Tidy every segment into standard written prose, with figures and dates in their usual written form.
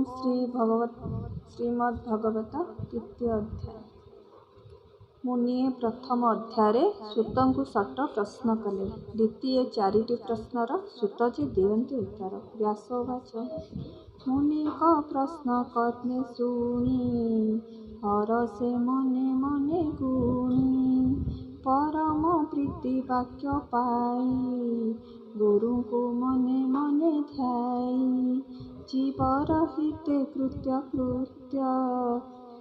ଶ୍ରୀ ଭଗବତ ଶ୍ରୀମଦ୍ ଭଗବତ ଦ୍ୱିତୀୟ ଅଧ୍ୟାୟ। ମୁନିଏ ପ୍ରଥମ ଅଧ୍ୟାୟରେ ସୂତଙ୍କୁ ଷଟ ପ୍ରଶ୍ନ କଲେ, ଦ୍ୱିତୀୟ ଚାରିଟି ପ୍ରଶ୍ନର ସୂତ ଯେ ଦିଅନ୍ତି ଉତ୍ତର। ବ୍ୟାସ ଉବାଚ, ମୁନିଙ୍କ ପ୍ରଶ୍ନ କର୍ଣ୍ଣେ ଶୁଣି ହରଷେ ମନେ ମନେ ଗୁଣି, ପରମ ପ୍ରୀତି ବାକ୍ୟ ପାଇ ଗୁରୁଙ୍କୁ ମନେ ମନେ ଧ୍ୟାଇ, ଜୀବର ହିତେ କୃତ୍ୟ କୃତ୍ୟ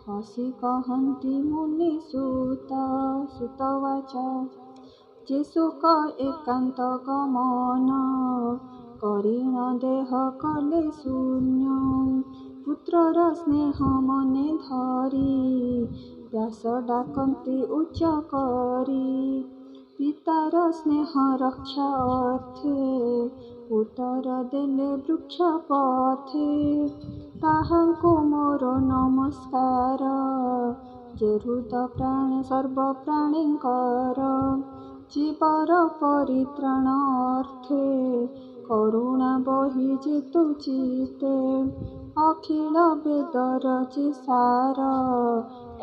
ହସି କହନ୍ତି ମୁନି ସୂତ। ସୂତ ଉବାଚ, ଯେ ଶୋକ ଏକାନ୍ତ ଗମନ କରିଣ ଦେହ କଲେ ଶୂନ୍ୟ, ପୁତ୍ରର ସ୍ନେହ ମନେ ଧରି ବ୍ୟାସ ଡାକନ୍ତି ଉଚ୍ଚ କରି, ପିତାର ସ୍ନେହ ରକ୍ଷା ଅର୍ଥେ ଉତ୍ତର ଦେଲେ ବୃକ୍ଷ ପଥେ, ତାହାଙ୍କୁ ମୋର ନମସ୍କାର ଯେ ହୃଦ ପ୍ରାଣ ସର୍ବ ପ୍ରାଣୀଙ୍କର, ଜୀବର ପରିତ୍ରାଣ ଅର୍ଥେ କରୁଣା ବହି ଯେତୁ ଚିତ୍ତେ, ଅଖିଳ ବେଦର ଯେ ସାର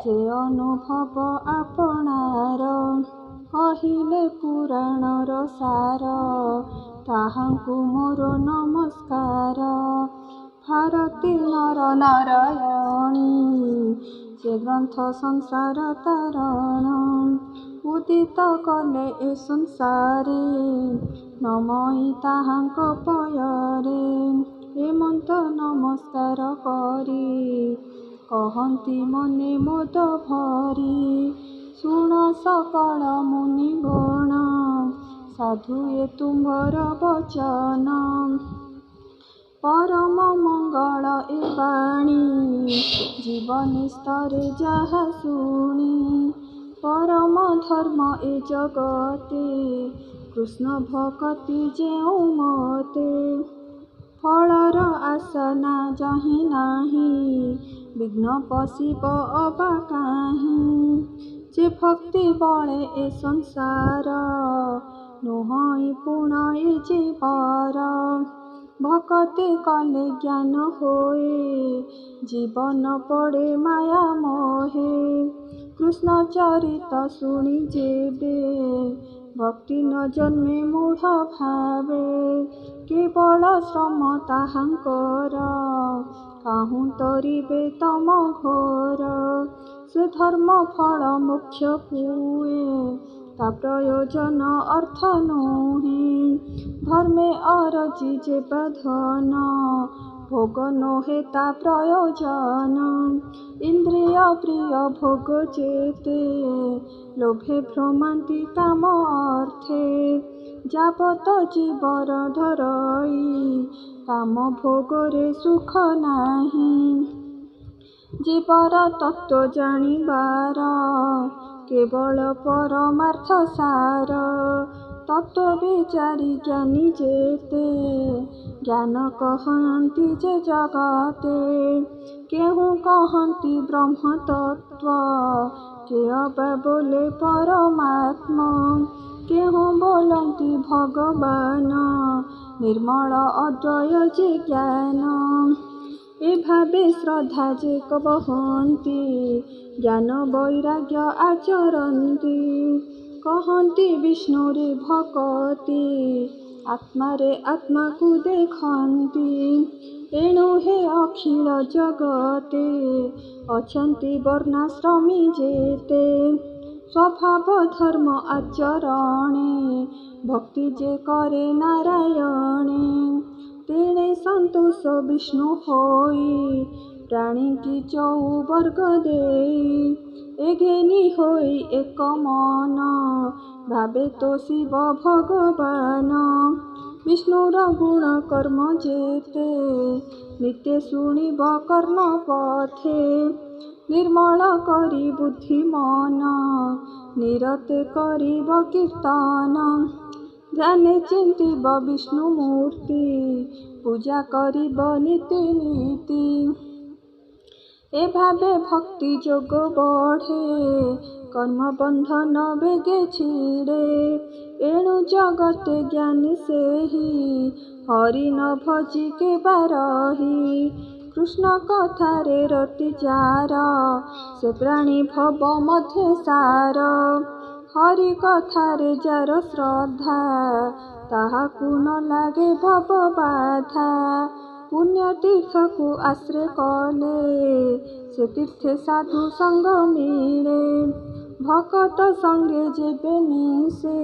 ଯେ ଅନୁଭବ ଆପଣାର, କହିଲେ ପୁରାଣର ସାର ତାହାଙ୍କୁ ମୋର ନମସ୍କାର। ଭାରତୀ ନର ନାରାୟଣୀ ଯେ ଗ୍ରନ୍ଥ ସଂସାର ତାରଣ, ଉଦିତ କଲେ ଏ ସଂସାରେ ନମଇ ତାହାଙ୍କ ପୟରେ, ଏମନ୍ତ ନମସ୍କାର କରି କହନ୍ତି ମନେ ମୋଦ ଭରି, ଶୁଣ ସକଳ ମୁନିଗଣ ସାଧୁ ଏ ତୁମ୍ଭର ବଚନ, ପରମ ମଙ୍ଗଳ ଏ ବାଣୀ ଜୀବ ନିସ୍ତରେ ଯାହା ଶୁଣି, ପରମ ଧର୍ମ ଏ ଜଗତେ କୃଷ୍ଣ ଭକତି ଯେଉଁ ମତେ, ଫଳର ଆଶା ନା ଯହିଁ ନାହିଁ ବିଘ୍ନ ପଶିବ ଅବା କାହିଁ, ଯେ ଭକ୍ତି ବଳେ ଏ ସଂସାର ନୁହଇ ପୁଣ ଏ ଜୀବର, ଭକତି କଲେ ଜ୍ଞାନ ହୋଏ ଜୀବନ ପଡ଼େ ମାୟା ମୋହେ, କୃଷ୍ଣ ଚରିତ ଶୁଣି ଯେବେ ଭକ୍ତି ନ ଜନ୍ମେ ମୂଢ଼ ଭାବେ, କେବଳ ଶ୍ରମ ତାହାଙ୍କର କାହୁଁ ତରିବେ ତମ ଘୋର, ସେ ଧର୍ମ ଫଳ ମୋକ୍ଷ ହୁଏ ତା ପ୍ରୟୋଜନ ଅର୍ଥ ନୁହେଁ, ଧର୍ମେ ଅରଜି ଯେବା ଧନ ଭୋଗ ନୋହେ ତା ପ୍ରୟୋଜନ, ଇନ୍ଦ୍ରିୟ ପ୍ରିୟ ଭୋଗ ଯେତେ ଲୋଭେ ଭ୍ରମନ୍ତି କାମ ଅର୍ଥେ, ଯାବତ ଜୀବର ଧରଇ କାମ ଭୋଗରେ ସୁଖ ନାହିଁ, ଜୀବର ତତ୍ତ୍ୱ ଜାଣିବାର କେବଳ ପରମାର୍ଥ ସାର, ତତ୍ତ୍ୱ ବିଚାରି ଜ୍ଞାନୀ ଯେତେ ଜ୍ଞାନ କହନ୍ତି ଯେ ଜଗତେ, କେହୁ କହନ୍ତି ବ୍ରହ୍ମ ତତ୍ତ୍ୱ କେ ଅବା ବୋଲେ ପରମାତ୍ମ, କେହୁ ବୋଲନ୍ତି ଭଗବାନ ନିର୍ମଳ ଅଦ୍ୱୟ ଯେ ଜ୍ଞାନ, ଏ ଭାବେ ଶ୍ରଦ୍ଧା ଯେ କହନ୍ତି ଜ୍ଞାନ ବୈରାଗ୍ୟ ଆଚରନ୍ତି, କହନ୍ତି ବିଷ୍ଣୁରେ ଭକତି ଆତ୍ମାରେ ଆତ୍ମାକୁ ଦେଖନ୍ତି, ଏଣୁ ହେ ଅଖିଳ ଜଗତେ ଅଛନ୍ତି ବର୍ଣ୍ଣାଶ୍ରମୀ ଯେତେ, ସ୍ୱଭାବ ଧର୍ମ ଆଚରଣେ ଭକ୍ତି ଯେ କରେ ନାରାୟଣେ, ତେଣେ ସନ୍ତୋଷ ବିଷ୍ଣୁ ହୋଇ ପ୍ରାଣୀକି ଚଉବର୍ଗ ଦେଇ, ଏ ଘେନି ହୋଇ ଏକ ମନ ଭାବେ ତ ଶିବ ଭଗବାନ, ବିଷ୍ଣୁର ଗୁଣ କର୍ମ ଯେତେ ନିତ୍ୟ ଶୁଣିବ କର୍ଣ୍ଣ ପଥେ, ନିର୍ମଳ କରି ବୁଦ୍ଧି ମନ ନିରତେ କରିବ କୀର୍ତ୍ତନ, ଧ୍ୟାନେ ଚିନ୍ତିବ ବିଷ୍ଣୁ ମୂର୍ତ୍ତି ପୂଜା କରିବ ନୀତି ନୀତି, ଏ ଭାବେ ଭକ୍ତି ଯୋଗ ବଢ଼େ କର୍ମ ବନ୍ଧନ ବେଗେ ଛିଡ଼େ, ଏଣୁ ଜଗତେ ଜ୍ଞାନୀ ସେହି ହରି ନ ଭଜି କେବା ରହି, କୃଷ୍ଣ କଥାରେ ରତି ଯାର, ସେ ପ୍ରାଣୀ ଭବ ମଧ୍ୟେ ସାର। ହରି କଥାରେ ଯାର ଶ୍ରଦ୍ଧା, ତାହାକୁ ନ ଲାଗେ ଭବ ବାଧା। ପୁଣ୍ୟ ତୀର୍ଥକୁ ଆଶ୍ରୟ କଲେ, ସେ ତୀର୍ଥେ ସାଧୁ ସଙ୍ଗ ମିଳେ। ଭକତ ସଙ୍ଗେ ଯେବେ ମିଶେ,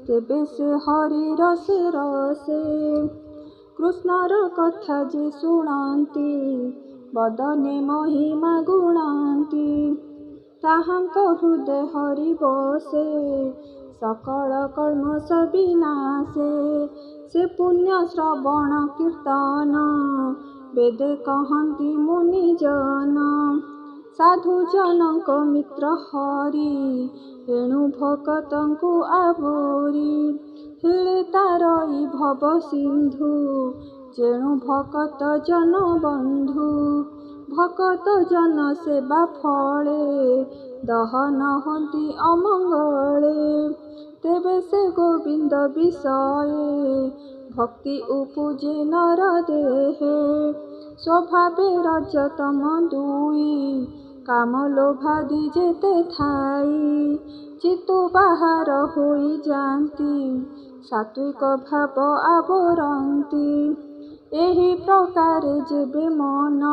ତେବେ ସେ ହରି ରସେ ରସେ। କୃଷ୍ଣର କଥା ଯେ ଶୁଣନ୍ତି, ବଦନେ ମହିମା ଗୁଣନ୍ତି। ତାହାଙ୍କ ହୃଦୟ ହରି ବସେ, ସକଳ କଳ୍ମଷ ବିନାଶେ। ସେ ପୁଣ୍ୟ ଶ୍ରବଣ କୀର୍ତ୍ତନ, ବେଦେ କହନ୍ତି ମୁନିଜନ। ସାଧୁଜନଙ୍କ ମିତ୍ର ହରି, ଏଣୁ ଭକତଙ୍କୁ ଆବୋରି। ହେଳେ ତାରଇ ଭବ ସିନ୍ଧୁ, ଯେଣୁ ଭକତ ଜନ ବନ୍ଧୁ। ଭକତ ଜନ ସେବା ଫଳେ, ଦହନ ହୋନ୍ତି ଅମଙ୍ଗଳେ। ତେବେ ସେ ଗୋବିନ୍ଦ ବିଷୟେ, ଭକ୍ତି ଉପୁଜେ ନର ଦେହେ। ସ୍ୱଭାବେ ରଜତମ ଦୁଇ, କାମ ଲୋଭାଦି ଯେତେ ଥାଇ। ଚିତ୍ତୁ ବାହାର ହୋଇ ଯାନ୍ତି, ସାତ୍ୱିକ ଭାବ ଆବରନ୍ତି। ଏହି ପ୍ରକାରେ ଯେବେ ମନ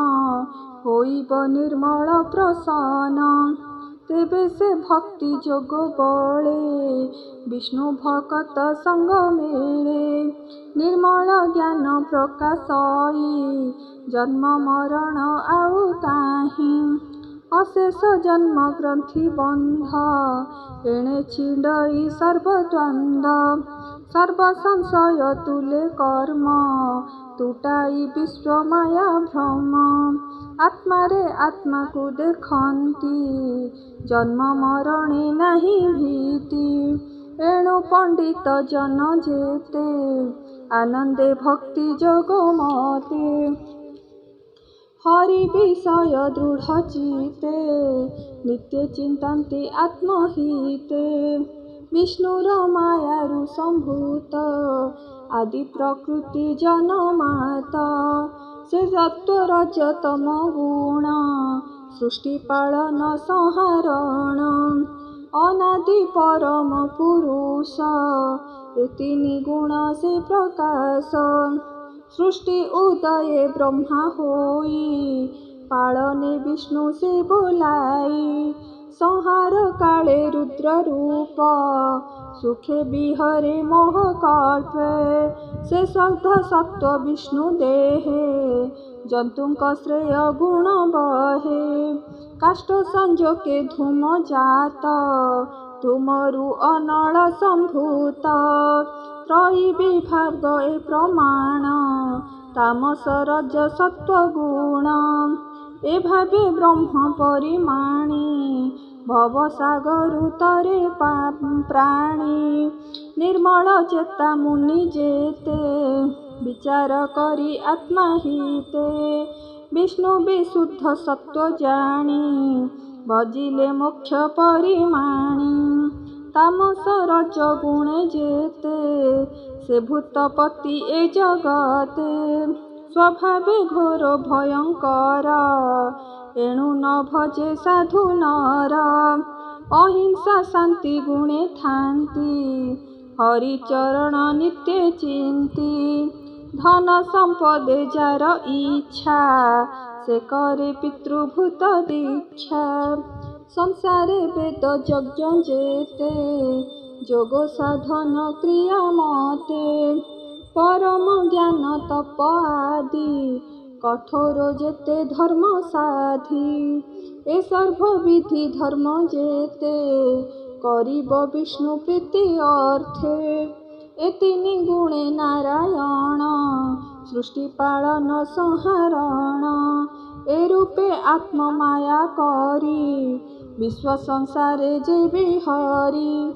ହୋଇବ ନିର୍ମଳ ପ୍ରସନ୍ନ, ତେବେ ସେ ଭକ୍ତି ଯୋଗ ବଳେ, ବିଷ୍ଣୁ ଭକତ ସଙ୍ଗ ମିଳେ। ନିର୍ମଳ ଜ୍ଞାନ ପ୍ରକାଶଇ, ଜନ୍ମ ମରଣ ଆଉ କାହିଁ। ଅଶେଷ ଜନ୍ମ ଗ୍ରନ୍ଥି ବନ୍ଧ, ଏଣେ ଛିଣ୍ଡଇ ସର୍ବଦ୍ୱନ୍ଦ୍ୱ। ସର୍ବ ସଂଶୟ ତୁଲେ କର୍ମ, ତୁଟାଇ ବିଶ୍ୱ ମାୟା ଭ୍ରମ। ଆତ୍ମାରେ ଆତ୍ମାକୁ ଦେଖନ୍ତି, ଜନ୍ମ ମରଣେ ନାହିଁ ଭୀତି। ଏଣୁ ପଣ୍ଡିତ ଜନ ଯେତେ, ଆନନ୍ଦେ ଭକ୍ତି ଯୋଗ ମତେ। ହରି ବିଷୟ ଦୃଢ଼ ଚିତ୍ତେ, ନିତ୍ୟ ଚିନ୍ତନ୍ତି ଆତ୍ମହିତେ। ବିଷ୍ଣୁର ମାୟାରୁ ସମ୍ଭୂତ, ଆଦି ପ୍ରକୃତି ଜନମାତ। ସେ ସତ୍ତ୍ୱ ରଜତମ ଗୁଣ, ସୃଷ୍ଟି ପାଳନ ସଂହାରଣ। ଅନାଦି ପରମ ପୁରୁଷ, ଏ ତିନି ଗୁଣ ସେ ପ୍ରକାଶ। ସୃଷ୍ଟି ଉଦୟେ ବ୍ରହ୍ମା ହୋଇ, ପାଳନେ ବିଷ୍ଣୁ ସେ ବୋଲାଇ। ସଂହାର କାଳେ ରୁଦ୍ର ରୂପ, ସୁଖେ ବିହରେ ମୋହ କଳ୍ପେ। ସେ ଶବ୍ଦ ସତ୍ତ୍ୱ ବିଷ୍ଣୁ ଦେହେ, ଜନ୍ତୁଙ୍କ ଶ୍ରେୟ ଗୁଣ ବହେ। କାଷ୍ଠ ସଂଯୋଗେ ଧୂମ ଜାତ, ଧୂମରୁ ଅନଳ ସମ୍ଭୂତ। ତ୍ରୟୀ ବିଭାଗ ଏ ପ୍ରମାଣ, ତାମସ ରଜ ସତ୍ତ୍ୱ ଗୁଣ। ଏ ଭାବେ ବ୍ରହ୍ମ ପରିମାଣୀ, ଭବସାଗରୁ ତରେ ପ୍ରାଣୀ। ନିର୍ମଳ ଚେତା ମୁନି ଯେତେ, ବିଚାର କରି ଆତ୍ମା ହିତେ। ବିଷ୍ଣୁ ବିଶୁଦ୍ଧ ସତ୍ତ୍ୱ ଜାଣି, ଭଜିଲେ ମୋକ୍ଷ ପରିମାଣୀ। ତାମସ ରଜ ଗୁଣେ ଯେତେ, ସେ ଭୂତପତି ଏ ଜଗତେ। ସ୍ୱଭାବେ ଘୋର ଭୟଙ୍କର, ଏଣୁ ନ ଭଜେ ସାଧୁ ନର। ଅହିଂସା ଶାନ୍ତି ଗୁଣେ ଥାନ୍ତି, ହରି ଚରଣ ନିତ୍ୟ ଚିନ୍ତି। ଧନ ସମ୍ପଦେ ଯାର ଇଚ୍ଛା, ସେ କରେ ପିତୃଭୂତ ଦୀକ୍ଷା। ସଂସାରେ ବେଦ ଯଜ୍ଞ ଯେତେ, ଯୋଗ ସାଧନ କ୍ରିୟା ମତେ। ପରମ ଜ୍ଞାନ ତପ ଆଦି, କଠୋର ଯେତେ ଧର୍ମ ସାଧି। ଏ ସର୍ବବିଧି ଧର୍ମ ଯେତେ, କରିବ ବିଷ୍ଣୁ ପ୍ରୀତି ଅର୍ଥେ। ଏ ତିନି ଗୁଣେ ନାରାୟଣ, ସୃଷ୍ଟି ପାଳନ ସଂହାରଣ। ଏ ରୂପେ ଆତ୍ମମାୟା କରି, ବିଶ୍ୱ ସଂସାରେ ଯେ ବିହରି।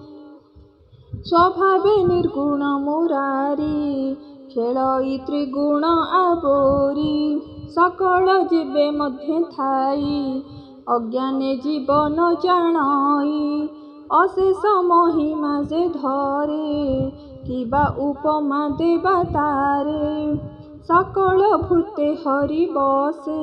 ସ୍ୱଭାବେ ନିର୍ଗୁଣ ମୁରାରୀ, ଖେଳଇ ତ୍ରିଗୁଣ ଆବୋରି। ସକଳ ଜୀବେ ମଧ୍ୟେ ଥାଇ, ଅଜ୍ଞାନେ ଜୀବ ନ ଜାଣଇ। ଅଶେଷ ମହିମା ଯେ ଧରେ, କିବା ଉପମା ଦେବା ତାରେ। ସକଳ ଭୂତେ ହରି ବସେ,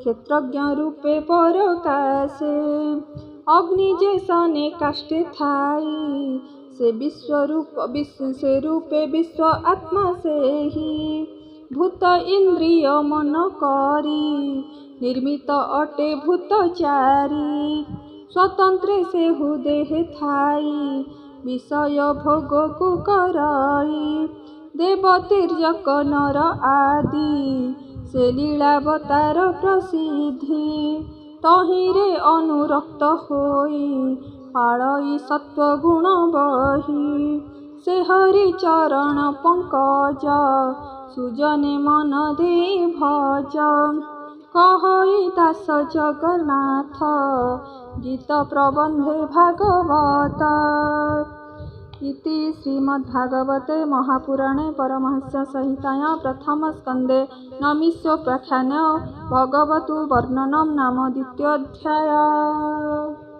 କ୍ଷେତ୍ରଜ୍ଞ ରୂପେ ପରକାଶେ। ଅଗ୍ନି ଯେ ସନେ କାଷ୍ଠେ ଥାଇ, ସେ ବିଶ୍ୱରୂପ ସେ ରୂପେ ବିଶ୍ୱ ଆତ୍ମା ସେହି। ଭୂତ ଇନ୍ଦ୍ରିୟ ମନ କରି ନିର୍ମିତ ଅଟେ ଭୂତ ଚାରି। ସ୍ୱତନ୍ତ୍ରେ ସେହୁ ଦେହେ ଥାଇ, ବିଷୟ ଭୋଗକୁ କରଇ। ଦେବ ତିର୍ଯ୍ୟକ ନର ଆଦି, ସେ ଲୀଳାବତାର ପ୍ରସିଦ୍ଧି। ତହିଁରେ ଅନୁରକ୍ତ ହୋଇ ପାଳଇ ସତ୍ତ୍ୱଗୁଣ ବହି। ସେ ହରି ଚରଣ ପଙ୍କଜ, ସୁଜନେ ମନ ଦେଇ ଭଜ। କହଇ ଦାସ ଜଗନ୍ନାଥ, ଗୀତ ପ୍ରବନ୍ଧେ ଭାଗବତ। ଇତି ଶ୍ରୀମଦ୍ଭାଗବତେ ମହାପୁରାଣେ ପରମହଂସ ସଂହିତାୟାं ପ୍ରଥମସ୍କନ୍ଧେ ନୈମିଷୋପାଖ୍ୟାନେ ଭଗବତୁ ବର୍ଣ୍ଣନଂ ନାମ ଦ୍ୱିତୀୟୋऽଧ୍ୟାୟः।